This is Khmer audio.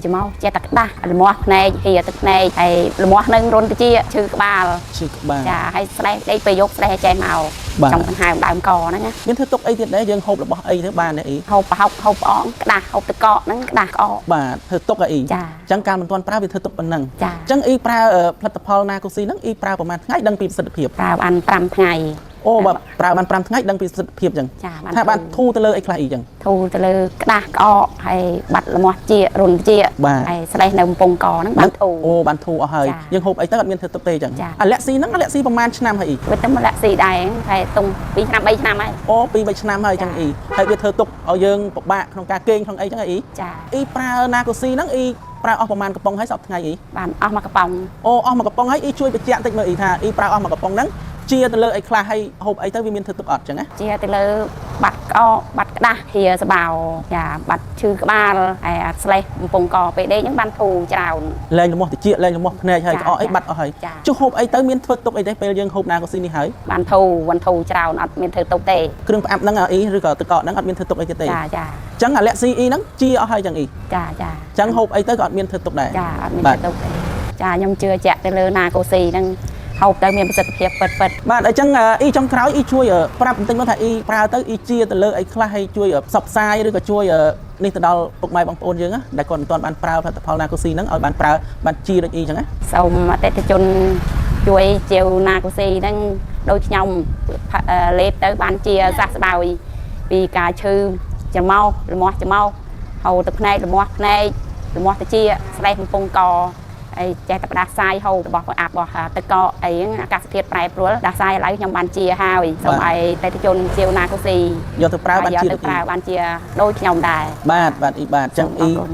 ច្រមុះចេះតែក្តាស់រមាស់ភ្នែកហៀទឹកភ្នែកហើយរមាស់នឹងរុនតិចឈឺក្បាល ឈឺក្បាល ចាហើយស្លេះដេកពេលយប់ស្លេះចេះមក បាទ ចង់ដង្ហើមដើមកហ្នឹងណា មានធ្វើទុកអីទៀតដែរយើងហូបរបស់អីទៅបានទេអ៊ី ហូបប្រហុកហូបផ្អងក្តាស់ហូបទឹកកកហ្នឹងក្តាស់ក្អក បាទធ្វើទុកអី ចា អញ្ចឹងការមិនទាន់ប្រើវាធ្វើទុកប៉ុណ្ណឹង ចា អញ្ចឹងអ៊ីប្រើផលិតផលណាកូស៊ីហ្នឹងអ៊ីប្រើប្រហែលថ្ងៃដឹងពីប្រសិទ្ធភាព ប្រើបាន5ថ្ងៃ អូបាទប្រើបាន5ថ្ងៃដឹងពីប្រសិទ្ធភាពអញ្ចឹង ចាបាន ថាបានធូរទៅលើអីខ្លះអ៊ីអញ្ចឹង ធូរទៅលើក្តាស់ក្អកហើយបាត់រមាស់ជារុនជា បាទ ហើយស្លេះនៅកំពង់កហ្នឹងបានធូរ អូបានធូរអស់ហើយ ចា យើងហូបអីទៅអត់មានធ្វើទុកទេអញ្ចឹង ចា អាលាក់ស៊ីហ្នឹងអាលាក់ស៊ីប្រហែលឆ្នាំហើយអ៊ី វាទៅមកលាក់ស៊ីដែរហើយតុង2ឆ្នាំ3ឆ្នាំហើយ អូ2 3ឆ្នាំហើយអញ្ចឹង ចា អ៊ីហើយវាធ្វើទុកឲ្យយើងពិបាកក្នុងការគេងក្នុងអីអញ្ចឹងអ៊ី ចា អ៊ីប្រើណាកូស៊ីហ្នឹងអ៊ីប្រើអស់ប្រហែលកំប៉ុងហើយសប្តាហ៍ថ្ងៃអ៊ី បានអស់មកកំប៉ុង អូអស់មួយកំប៉ុងហើយអ៊ីជួយបញ្ជាក់តិចមើលអ៊ីថាអ៊ីប្រើអស់មួយកំប៉ុងហ្នឹងជាទៅលើអីខ្លះហើយហូបអីទៅវាមានធ្វើទុកអត់អញ្ចឹងណា ជាទៅលើបាត់ក្អកបាត់ក្តាស់ហៀសបោចាបាត់ឈឺក្បាលហើយអាស្លេះកំពង់កពេលដេកហ្នឹងបានធូរច្រើន លែងលមាស់តិចលែងលមាស់ភ្នែកហើយ ចា ក្អកអីបាត់អស់ហើយ ចា ចុះហូបអីទៅមានធ្វើទុកអីទេពេលយើងហូបណាកូស៊ីនេះហើយ បានធូរបានធូរច្រើនអត់មានធ្វើទុកទេ គ្រឿងផ្អាប់ហ្នឹងអ៊ីឬក៏ទឹកកកហ្នឹងអត់មានធ្វើទុកអីទៀតទេ ចាចា អញ្ចឹងអាលាក់ស៊ីអ៊ីហ្នឹងជាអស់ហើយអញ្ចឹងអ៊ី ចាចា អញ្ចឹងហូបអីទៅក៏អត់មានធ្វើទុកដែរ ចាអត់មាន បាទ ធ្វើទុកទេចាខ្ញុំជឿជាក់ទៅលើណាកូស៊ីហ្នឹងហូបទៅមានប្រសិទ្ធភាពពិតពិត បាទអញ្ចឹងអ៊ីចុងក្រោយអ៊ីជួយប្រាប់បន្តិចមកថាអ៊ីប្រើទៅអ៊ីជាទៅលើអីខ្លះហើយជួយផ្សព្វផ្សាយឬក៏ជួយនេះទៅដល់ពុកម៉ែបងប្អូនយើងណាដែលគាត់មិនទាន់បានប្រើផលិតផលណាកូស៊ីហ្នឹងឲ្យបានប្រើបានជាដូចអ៊ីអញ្ចឹងណា សូមអតិថិជនជួយជាវណាកូស៊ីហ្នឹងដូចខ្ញុំលេបទៅបានជាសះស្បើយពីការឈឺច្រមុះរមាស់ច្រមុះហូរទឹកភ្នែករមាស់ភ្នែករមាស់ត្រចៀកស្លេះកំពង់កអីចេះតែផ្ដាសាយហូររបស់អាប់របស់ទឹកកកអីហ្នឹងអាកាសធាតុប្រែប្រួលផ្ដាសាយឥឡូវខ្ញុំបានជាហើយសូមឲ្យអតិថិជនជាវណាកូស៊ី យកទៅប្រើបាន យកទៅ ជាដូចអ៊ី ប្រើបានជាដូចខ្ញុំដែរ បាទបាទអ៊ីបាទអញ្ចឹងអ៊ី សូមអរគុណ